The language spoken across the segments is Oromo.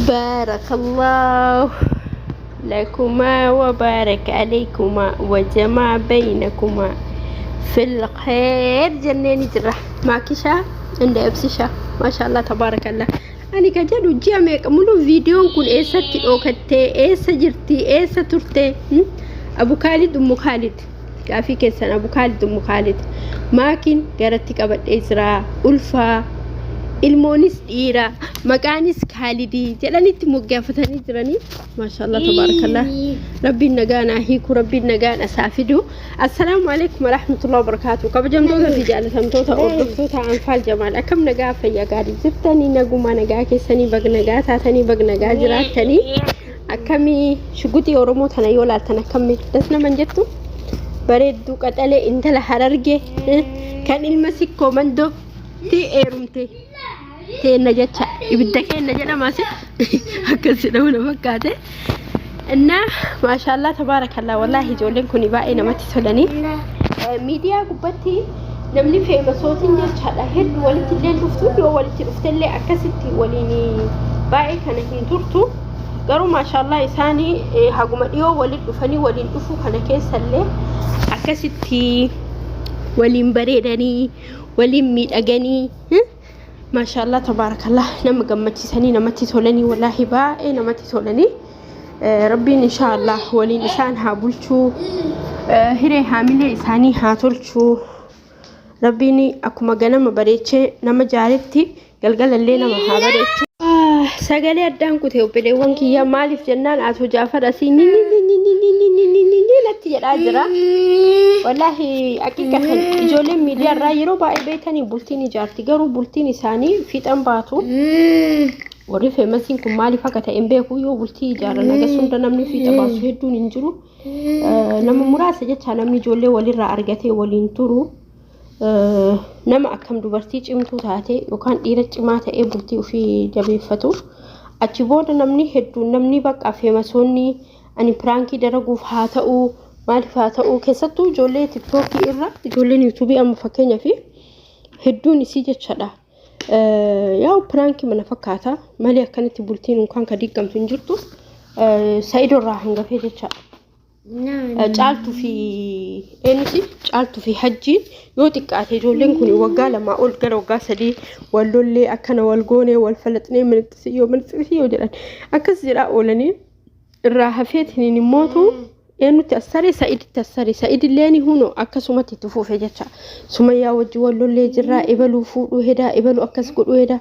Baarakallahu lakumaa wa baaraka aleykumaa wa jamaa beynakumaa fil kheyr jenneeni jirra. Maakishaa inda ibsishaa maashaallah tabaarakallah. Ani ka jedhu ji'a meeqa muluu viidiyoon kun eessatti dhookattee eessa jirti eessa turte? Abu Kaalid Ummu Kaalid gaafii keessan Abu Kaalid Ummu Kaalid maakiin garatti qabadhee jira ulfaa ilmoonis dhiira maqaanis Kaalidii jedhanitti moggaafatanii jiranii maashaallah tabaarakallah rabbiin nagaa naa hiiku rabbiin nagaa naa fidu. Assalaamu alaikum warahmatullahi wabarakatuh. Kabajamtoota fi jaalatamtoota hordoftoota Anfaal Jamaal akkam nagaa fayyaa gaarii jirtanii nagumaa nagaa keessanii bag nagaa taatanii bag nagaa jiraattanii akkamii shuguxii Oromoo tana yoo laaltan akkamii das naman jettu bareedduu qaxalee intala harargee kan ilma sikkoo mandoo ti eerumte teenna jecha ibidda keenna jedhama asi akkas jedhamu na fakkaate. Innaa maashaallah tabaarakallah wallaahi ijoolleen kun baay'ee namatti tolanii. Miidiyaa gubbatti namni feemasootiin jechaadha hedduu walitti illee dhuftu yoo walitti dhuftellee akkasitti waliin baay'ee kana hin turtu. Garuu maashaallah isaanii haguma dhiyoo walitti dhufanii waliin dhufuu kana keessallee akkasitti waliin bareedanii waliin miidhaganii maashaallah tabaarakallah nama gammachiisanii namatti tolanii wallaahi baay'ee namatti tolanii. Rabbiin inshaallah waliin isaan haa bulchuu hiree haamilee isaanii haa tolchuu rabbiin akkuma ganama bareechee nama jaaretti galgalallee nama haa bareechu. Sagalee addaan kute obboleewwan kiyya maaliif jennaan Atoo Jaafar asii ni ni ni ni ni ni ni ni ni ni natti jedhaa jira. Wallaahi haqiiqatan ijoolleen miidiyaa irraa yeroo baay'ee beekanii bultiin ijaarti garuu bultiin isaanii fiixan baatu. Warri feemasiin kun maaliif akka ta'e hin beeku yoo bultii ijaaran hagas hunda namni fiixa baasu hedduun hin jiru. Nama muraasa jecha namni ijoollee walirraa argatee waliin turu. Nama akkam dubartii cimtuu taate yookaan dhiira cimaa ta'ee bultii ofii jabeeffatu. Achi booda namni hedduun namni bakka feemasoonni ani piraankii dalaguuf haa ta'u maaliif haa ta'u keessattuu ijoollee tiktookii irra ijoolleen yuutuubii amma fakkeenyaaf hedduun isii jechaadha. Yaa'u piraankii mana fakkaata malee akkanatti bultiin unkaan ka diigamtu hin jirtu. Sa'idoo irraa hangafee jechaadha. Caaltuu fi eenyuti Caaltuu fi Hajjiin yoo xiqqaate ijoolleen kun waggaa 2 ol gara waggaa 3 wal lollee akkana wal goonee wal falaxnee minixxisiyyoo minixxisiyyoo jedhan akkas jedhaa oolanii irraa hafeetiniin immootu eenyutti assare Sa'iditti assare Sa'idillee ni huno akkasumatti itti fufe jecha Sumayyaa wajji wal lollee jirraa ebaluu fuudhuu hedaa ebaluu akkas godhuu hedaa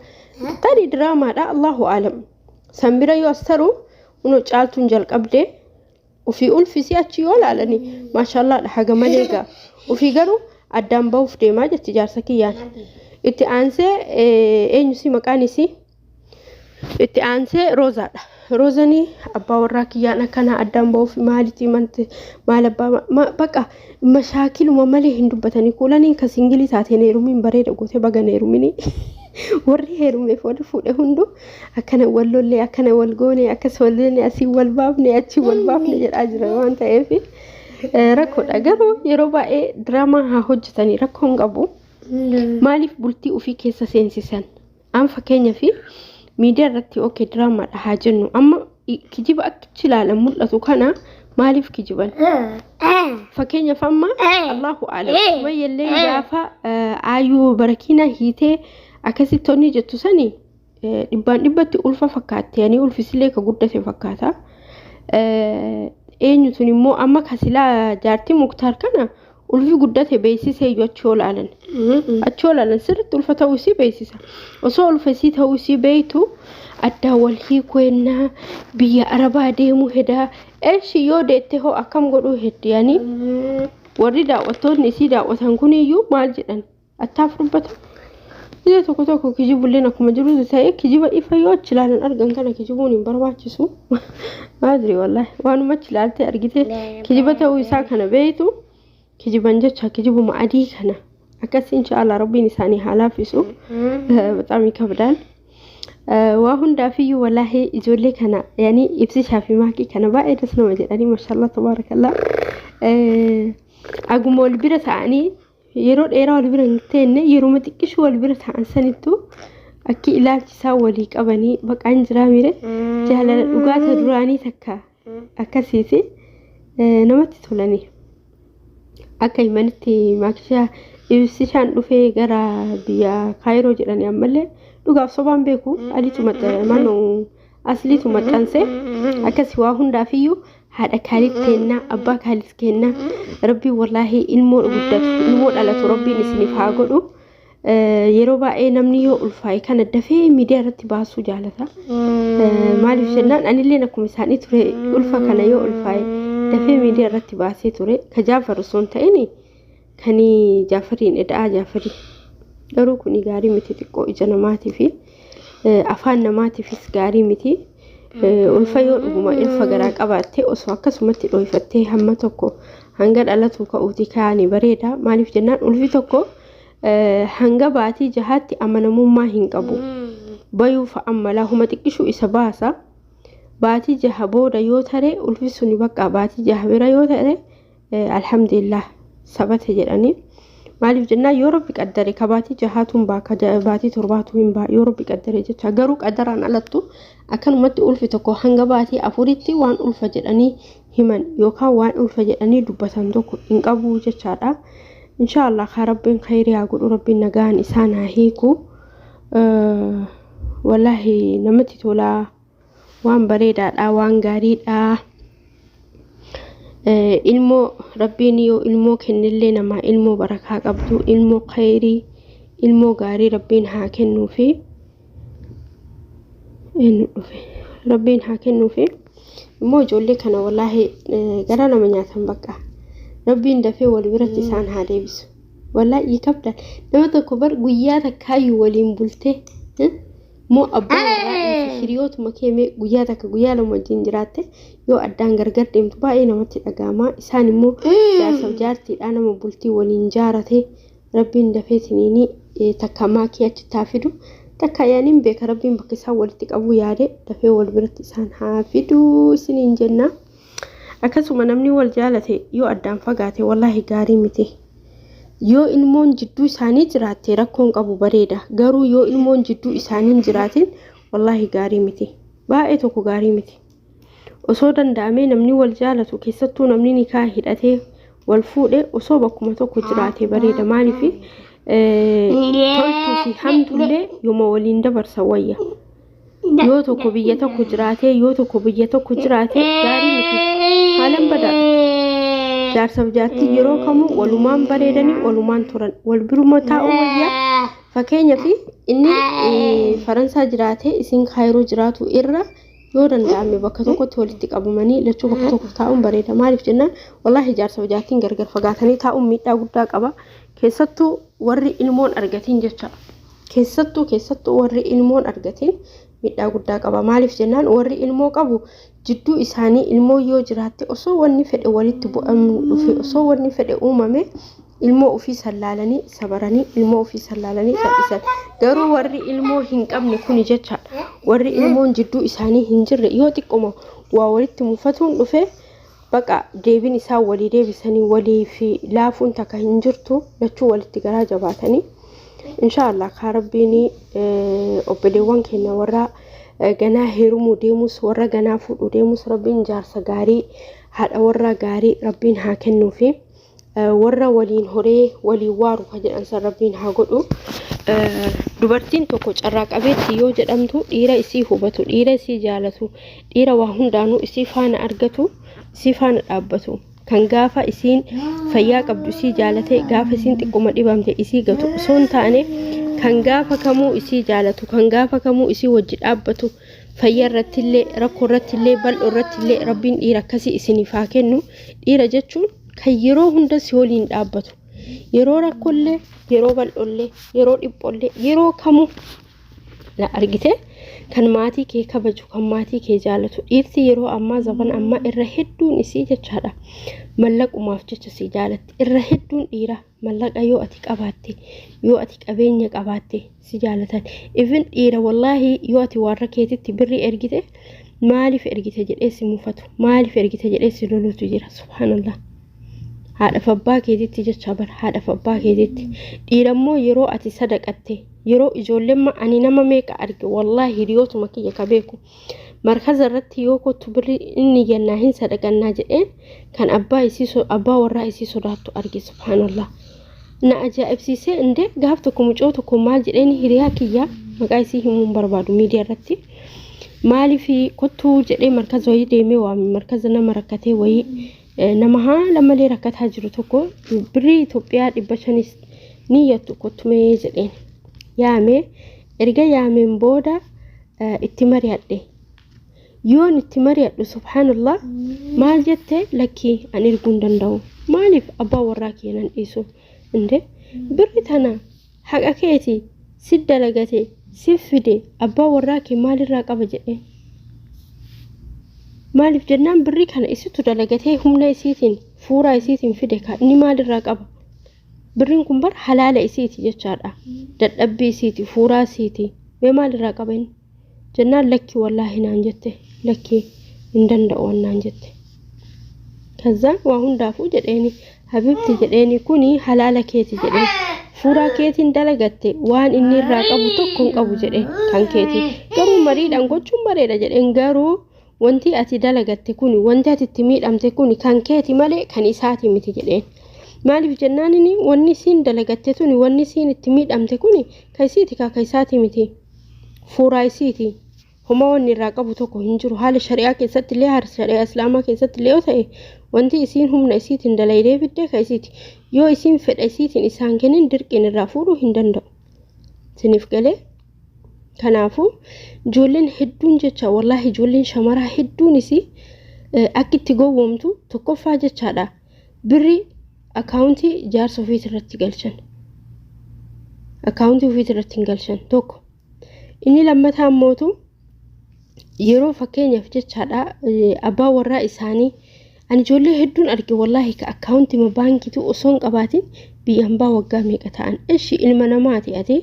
tarii diraamaadha Allahu aalam san bira yoo assaru huno Caaltuun jalqabdee Ufii ulfisii achi yoo laalani maashaallaadha haga malee gaa. Ufii garuu addaan bahuuf deemaa jetti jaarsa kiyyaan. Itti aansee eenyu si maqaan isii? Itti aansee Roozaadha. Roozanii abbaa warraa kiyyaan akkanaa addaan bahuuf maalitii mante maal abbaa bakka mashaakiluma malee hin dubbatanii kuulaniin ka singilii taateen heerumiin bareeda gootee baga hin heeruminii. Warri heerumeef warri fuudhe hunduu akkana wal lollee akkana wal goone akkas wal jenne asii wal baafne achii wal baafne jedhaa jira waan ta'eef rakkoodha. Garuu yeroo baay'ee diraamaa haa hojjetanii rakkoo hin qabu. Maaliif bultii ofii keessa seensisan? An fakkeenyaaf miidiyaa irratti okay diraamaadha haa jennu amma kijiba akkichi ilaalan mul'atu kana maaliif kijiban? Fakkeenyaaf amma Allahu aalam Sumayyallee gaafa aayyuu barakiina hiitee akkasitti onni jettu sani dhibbaan dhibbatti ulfa fakkaatti ani ulfisillee ka guddate fakkaata. Eenyu tun immoo amma kasilaa jaartii Muktaar kana ulfi guddate beeksisee iyyuu achi olaalan. Achi olaalan sirriitti ulfa ta'uu isii beeksisa. Osoo ulfa isii ta'uu isii beektu addaan wal hiikuu ennaa biyya arabaa deemuu hedaa eeshi yoo deette hoo akkam godhuu heddi yani warri daawwattoonni isii daawwatan kuniyyuu maal jedhan Attaaf dubbata. Biyya tokko tokko kijibulleen akkuma jirutu ta'e kijiba ifa yoo achi ilaalan argan kana kijibuun hin barbaachisu. Maadri wallaahi waanuma achi ilaaltee argite kijiba ta'uu isaa kana beektu kijiban jecha kijibuma adii kana akkas inshaallah rabbiin isaanii haa laaffisu. Bexaam ikabdaal. Waa hundaafiyyuu wallaahi ijoollee kana yaani ibsishaa fi maakii kana baay'ee das nama jedhanii mashallah tabaarakallah. Aguma wal bira ta'anii yeroo dheeraa wal bira hin teenne yeruma xiqqishuu wal bira ta'an sanittuu Akki ilaalchi isaan walii qabanii baqaan jiraa mire jaalala dhugaata duraanii takka akkasiiti namatti tolanii. Akka himanitti maakishaa ibsishaan dhufee gara biyya Kaayiroo jedhanii ammallee dhugaaf sobaan beeku aliitu maxxanse asliitu maxxanse akkasi waa hundaafiyyuu haadha Kaalid kennaa abbaa Kaalid kennaa rabbiin wallaahi ilmoo guddatu ilmoo dhalatu rabbiin isiniif haa godhu. Yeroo baay'ee namni yoo ulfaa'e kana dafee miidiyaa irratti baasuu jaalata. Maaliif jennaan anilleen akkuma isaanii ture ulfa kana yoo ulfaa'e dafee miidiyaa irratti baasee ture. Ka Jaafar osoo hin ta'in kan Jaafariin eda'aa Jaafarii. Garuu kuni gaarii miti xiqqoo ija namaatii fi afaan namaatiifis gaarii miti. Ulfa yoo dhuguma ulfa garaa qabaatte osoo akkasumatti dhooyfattee hamma tokko hanga dhalatu ka'uuti kaa'anii bareeda. Maaliif jennaan ulfi tokko hanga baatii jahaatti amanamummaa hin qabu. Bayuuf ammalaa huma xiqqishuu isa baasa. Baatii jaha booda yoo tare ulfi suni bakka baatii jaha bira yoo tare alhamdulillah sabate jedhanii. Maaliif jennaan yoo rabbi qaddare ka baatii jahaatu hin baa ka baatii torbaatu hin baa yoo rabbi qaddare jecha garuu qaddaraan alattu akkanumatti ulfi tokko hanga baatii afuritti waan ulfa jedhanii himan yookaan waan ulfa jedhanii dubbatan tokko hin qabu jechaadha. Inshaallah kaa rabbiin khayrii haa godhu rabbiin nagaan isaan haa hiiku. Wallaahi namatti tolaa waan bareedaadha waan gaariidha. Ilmoo rabbiin yoo ilmoo kennillee namaa ilmoo barakaa qabdu ilmoo khayrii ilmoo gaarii rabbiin haa kennuufi. Eenyu dhufe rabbiin haa kennuufi. Immoo ijoollee kana wallaahi gara nama nyaatan bakka rabbiin dafee wal biratti isaan haa deebisu. Wallaahi kabda nama tokko bar guyyaa takkaayyuu waliin bultee moo abbaa warraa hiriyootuma keemee guyyaa takka guyyaa lama wajjin jiraatte yoo addaan gargar deemtu baay'ee namatti dhaga'ama. Isaan immoo jaarsaaf jaartiidha nama bultii waliin jaarate rabbiin dafee siniinii takka maakii achitti haa fidu. Takka yaaniin beeka rabbiin bakka isaan walitti qabu yaade dafee wal biratti isaan haa fidu isiniin jenna. Akkasuma namni wal jaalate yoo addaan fagaate wallaahi gaarii miti. Yoo ilmoon jidduu isaanii jiraatte rakkoon qabu bareeda. Garuu yoo ilmoon jidduu isaanii hin jiraatin wallaahi gaarii miti. Baay'ee tokko gaarii miti. Osoo danda'amee namni wal jaalatu keessattuu namni nikaa hidhatee wal fuudhe osoo bakkuma tokko jiraate bareeda. Maaliif toltuu fi hamtullee yooma waliin dabarsan wayya. Yoo tokko biyya tokko jiraatee yoo tokko biyya tokko jiraate gaarii miti. Haalan badaadha. Jaarsaaf jaartii yeroo kamuu walumaan bareedanii walumaan turan wal biruma taa'uu wayya. Fakkeenyaaf inni Faransaa jiraatee isin Kaayiroo jiraatu irra yoo danda'ame bakka tokkotti walitti qabamanii lachuu bakka tokko taa'uun bareeda. Maaliif jennaan wallaahi jaarsaaf jaartiin gargar fagaatanii taa'uun miidhaa guddaa qaba. Keessattuu warri ilmoon argatiin jecha. Keessattuu warri ilmoon argatiin miidhaa guddaa qaba. Maaliif jennaan warri ilmoo qabu jidduu isaanii ilmoo yoo jiraatte osoo wanni fedhe walitti bu'amu dhufe osoo wanni fedhe uumame ilmoo ofii sallaalanii sabaranii ilmoo ofii sallaalanii salphisan. Garuu warri ilmoo hin qabne kuni jechaadha. Warri ilmoon jidduu isaanii hin jirre yoo xiqqoma waa walitti mufatuun dhufe baqa deebiin isaan walii deebisanii walii fi laafuun takka hin jirtu lachuu walitti garaa jabaatanii. Inshaallah kaa rabbiin obboleewwan keenya warra ganaa heerumuu deemus warra ganaa fuudhuu deemus rabbiin jaarsa gaarii haadha warra gaarii rabbiin haa kennuufi. Warra waliin horee waliin waaru ka jedhan san rabbiin haa godhu. Dubartiin tokko carraa qabeetti yoo jedhamtu dhiira isii hubatu, dhiira isii jaalatu, dhiira waa hundaanuu isii faana argatu, isii faana dhaabbatu. Kan gaafa isiin fayyaa qabdu isii jaalate, gaafa isiin xiqquma dhibamte isii gatu osoo hin taane kan gaafa kamuu isii jaalatu, kan gaafa kamuu isii wajji dhaabbatu, fayyaa irrattillee, rakkoo irrattillee, bal'oo irrattillee rabbiin dhiira akkasii isiniif haa kennu. Dhiira jechuun kan yeroo hunda si waliin dhaabbatu. Yeroo rakkoollee, yeroo bal'oollee, yeroo dhiphoollee, yeroo kamuu la argite kan maatii kee kabaju, kan maatii kee jaalatu. Dhiirti yeroo ammaa zaban ammaa irra hedduun isii jechaadha. Mallaqumaaf jecha si jaalatti. Irra hedduun dhiira mallaqa yoo ati qabaatte, yoo ati qabeenya qabaatte si jaalatan. Even dhiira wallaahi yoo ati warra keetitti birrii ergite maaliif ergite jedhee si mufatu, maaliif ergite jedhee si lolutu jira. Subhaanallah. Haadhaaf abbaa keetitti jecha bara haadhaaf abbaa keetitti. Dhiira immoo yeroo ati sadaqatte Yeroo ijoollemma ani nama meeqa arge, wallaahi, hiriyootuma kiyya ka beeku markaza irratti yoo kottu birri inni yannaa hin sadaqannaa jedheen kan abbaa isii, abbaa warraa isii sodaattu arge. Subhaanallah, na ajaa'ibsiisee. Indee gaaf tokko mucoo tokko maal jedheen, hiriyaa kiyya, maqaa isii himuu hin barbaadu miidiyaa irratti, maaliif kottuu jedhee markaza wayii deemee waame. Markaza nama rakkatee wayii, nama haala malee rakkataa jiru tokko, birrii Itoophiyaa 500s niyyattu kottumee jedheen yaame. Erga yaameen booda itti mari'adhe. Yoon itti mari'adhu, subhaanallah, maal jette? "Lakkii, an erguu hin danda'u. Maaliif? Abbaa warraa kiyya nan dhiisu." Inde birri tana haqa keeti, si dalagate, si fide, abbaa warraa kee maalirraa qaba jedhe. Maaliif jennaan, birrii kana isitu dalagatee, humna isiitiin, fuuraa isiitiin fide, ka inni maalirraa qaba? Birriin kun bar halaala isiiti jechaadha, dadhabbii isiiti, fuuraa isiiti, mee maalirraa qaba inni jennaan, "Lakki, wallaahi," naan jette, "lakkii, hin danda'u" naan jette. Kazzaan waa hundaafuu jedheeni, "Habibti," jedheeni, "kuni halaala keeti," jedheen, "fuuraa keetiin dalagatte, waan inni irraa qabu tokko hin qabu," jedheen. "Kan keeti garuu mariidhaan gochuun bareeda," jedheen. "Garuu wanti ati dalagatte kuni, wanti ati itti miidhamte kuni kan keeti malee kan isaati miti," jedheen. Maaliif jennaan, inni wanni isiin dalagatte tuni, wanni isiin itti miidhamte kuni kan isiiti, ka isaati miti, fuuraa isiiti. Homaa wanni irraa qabu tokko hin jiru. Haala shari'aa keessatti illee, haala shari'aa islaamaa keessatti illee yoo ta'e, wanti isiin humna isiitiin dalaydee fiddee ka isiiti. Yoo isiin fedha isiitiin isaan kennin, dirqiin irraa fuudhuu hin danda'u. Isiniif galee? Kanaafuu ijoolleen hedduun jecha, wallaahi, ijoolleen shamaraa hedduunis akka itti gowwoomtu tokkoffaa jechaadha. Birri akkaawuntii jaarsa ofiit irratti galchan. Akkaawuntii ofiit irratti hin galchan tokko. Inni lammataa ammootu yeroo fakkeenyaaf jechaadha abbaa warraa isaanii, ani ijoollee hedduun arge, wallaahi, ka akkaawuntii baankiitu osoo hin qabaatin biyya hambaa waggaa meeqa ta'an. Ishi ilma namaati, ati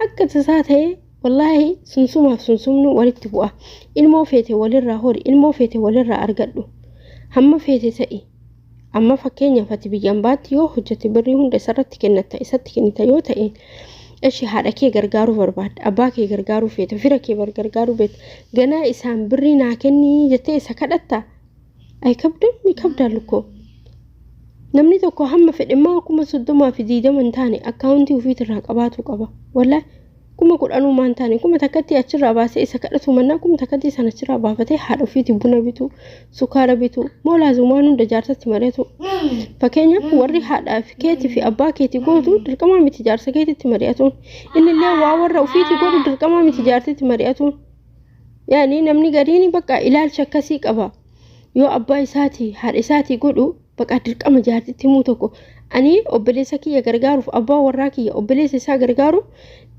akka tasaa ta'e, wallaahi, sunsumaaf sunsumni walitti bu'a. Ilmoo feete walirraa hori, ilmoo feete walirraa argadhu, hamma feete ta'i. Amma fakkeenyaaf ati biyya hambaatti yoo hojjete, birrii hunda isarratti kennatta, isatti kennita yoo ta'e, ishi haadha kee gargaaruu barbaadda, abbaa kee gargaaruu feeta, fira kee gargaaruu feeta, ganaa isaan birrii naa kennii jettee isa kadhatta? Ay, kabdan ni kabdaa lukkoo. Namni tokko hamma fedhe immoo 30,020 hin taane akkaawuntii ofiitirraa qabaatu qaba. Wallaahi, 10,000 maan taane, 1000tti achirraa baasee isa kadhatu mannaa, 1000tti sana achirraa baafatee haadha ofiitii buna bitu, sukaara bitu, moo laazumaan hunda jaarsatti mari'atu? Fakkeenyaaf warri haadhaa fi keetii fi abbaa keetii gootu dirqama miti jaarsa keetitti mari'atuun. Innillee waa warra ofiitii godhu dirqama miti jaartitti mari'atuun. Yaani namni gariin bakka ilaalcha akkasii qaba. Yoo abbaa isaatii haadha isaatii godhu, bakka dirqama jaartitti himuu tokko. Ani obboleessa kiyya gargaaruuf, abbaa warraa kiyya obboleessa isaa gargaaru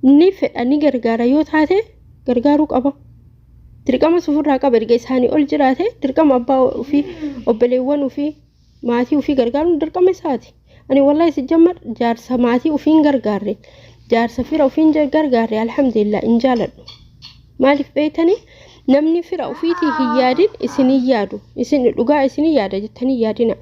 ni fedha, ni gargaara yoo taate, gargaaruu qaba. Dirqama sufurraa qaba. Erga isaanii ol jiraate, dirqama abbaa ofii, obboleewwan ofii, maatii ofii gargaaruun dirqama isaati. Ani wallahi si jammar jaarsa maatii ofiin gargaarre, jaarsa fira ofiin gargaarre, alhamdulillah, hin jaaladhu. Maaliif beektanii? Namni fira ofiitii hin yaadin isin hin yaadu. Isin dhugaa isin hin yaada jettanii yaadina.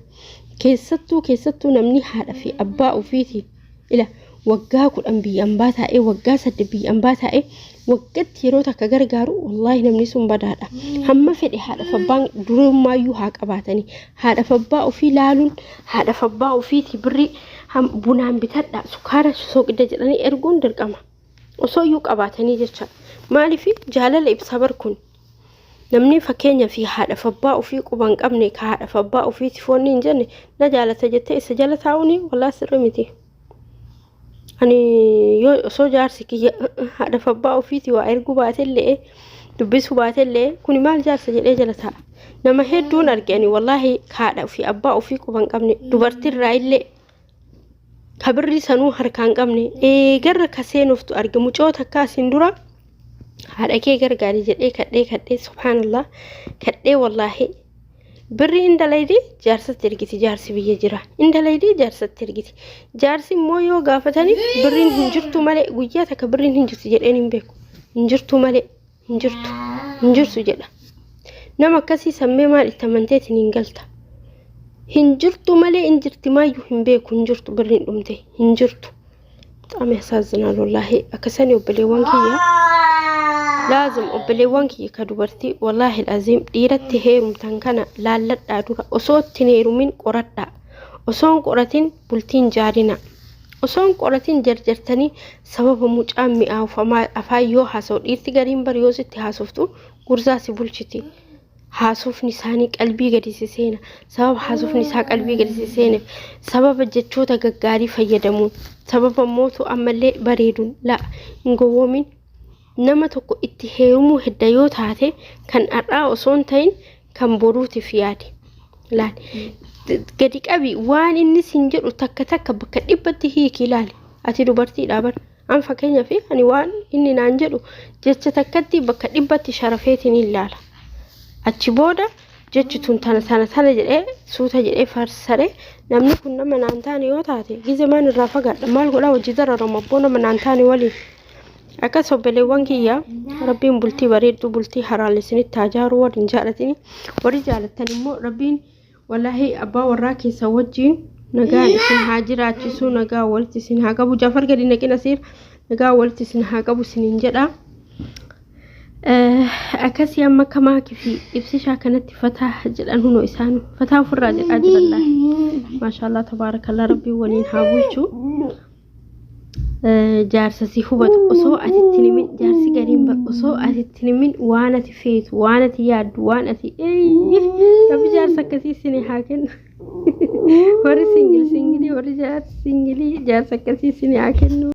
Keessattuu keessattuu namni haadha fi abbaa ofiitii ila waggaa 10 biyya ambaa taa'ee, waggaa 8 biyya ambaa taa'ee, waggatti yeroo takka gargaaru, wallaahi, namni sun badaadha. Hamma fedhe haadha fi abbaan durummaayyuu haa qabaatanii, haadha fi abbaa ofii laaluun, haadha fi abbaa ofiitii birrii bunaan bitadha, sukaara soqida jedhanii erguun dirqama. Osoo iyyuu qabaatanii jecha. Maaliif? Jaalala ibsa bar kun. Namni fakkeenya fi haadha fi abbaa ofii quba hin qabne, ka haadha fi abbaa ofiiti foonni hin jenne, na jaalata jettee isa jala taa'uuni wallaahi sirrii miti. Ani yoo osoo jaarsi kiyya haadha fi abbaa ofiiti waa erguu baatellee, dubbisuu baatellee, kuni maal jaarsa jedhee jala taa'a. Nama hedduun arge ani, wallaahi, haadha fi abbaa ofii quba hin qabne, dubartiirraa illee ka birrii sanuu harkaa hin qabne eegarra ka seenuftu arge. Mucoo takka asiin dura haadha kee gargaari jedhee kadhee kadhee, subhaanallah, kadhee, wallaahi, birrii indalaydii jaarsatti ergiti. Jaarsi biyya jira, indalaydii jaarsatti ergiti. Jaarsi immoo yoo gaafatanii birriin hin jirtu malee, guyyaa takka birriin hin jirtu jedheen hin beeku, hin jirtu malee, hin jirtu, hin jirtu jedha. Nama akkasii sammee maal itti amanteetiin hin galta? Hin jirtu malee hin jirti maayyuu hin beeku, hin jirtu, birriin dhumte, hin jirtu. Bexaam yasaazinaal wallaahi akkasani obboleewwan kiyya laazim obboleewwan kiyya ka dubartii wallaahi laazim dhiiratti heerumtan kana laalladhaa dura osoo itti hin heerumin qoradhaa osoo hin qoratin bultiin jaarina osoo hin qoratin jarjartanii sababa mucaan mi'aawu afaan yoo haasa'u dhiirti gariin bar yoo sitti haasoftu gurzaa si bulchiti. Haasofni isaanii qalbii gadi si seena. Sababa haasofni isaa qalbii gadi si seeneef, sababa jechoota gaggaarii fayyadamuun, sababa mootu ammallee bareeduun la hin gowwoomin. Nama tokko itti heerumuu hedda yoo taate kan har'aa osoo hin ta'in kan boruutiif yaadi. Laali. Gadi qabi waan inni siin jedhu takka takka bakka dhibbatti hiiki ilaali. Ati dubartiidha bar. An fakkeenyaaf ani waan inni naan jedhu jecha takkatti bakka dhibbatti sharafeetiin hin ilaala. Achi booda jechi tun tana tana tana jedhee suuta jedhee farsaree namni kun nama naan taane yoo taate gize maan irraa fagaadha maal godhaa hojii dararama abboo nama naan taane waliin. Akkas obboleewwan kiyya rabbiin bultii bareedduu bultii haraal isinitti haa jaaru warri hin jaalatini warri jaalattan immoo rabbiin Wallaahi abbaa warraa keessan wajjiin nagaan isin haa jiraachisu nagaa walitti isin haa qabu Jafar gadi naqina siir nagaa walitti isin haa qabu isiniin jedha. Akkasii amma akka maakii fi ibsishaa kanatti fataa jedhan hunoo isaan fataa ofirraa jedhaa jiran laahi. Maashaallah tabaarakallaa rabbiin waliin haa bulchu. Jaarsa si hubatu osoo ati itti himin jaarsi gariin bar osoo ati itti himin waan ati feetu waan ati yaaddu waan ati rabbi jaarsa akkasii isin haa kennu warri singil singilii warri jaarsa singilii jaarsa akkasii isin haa kennu.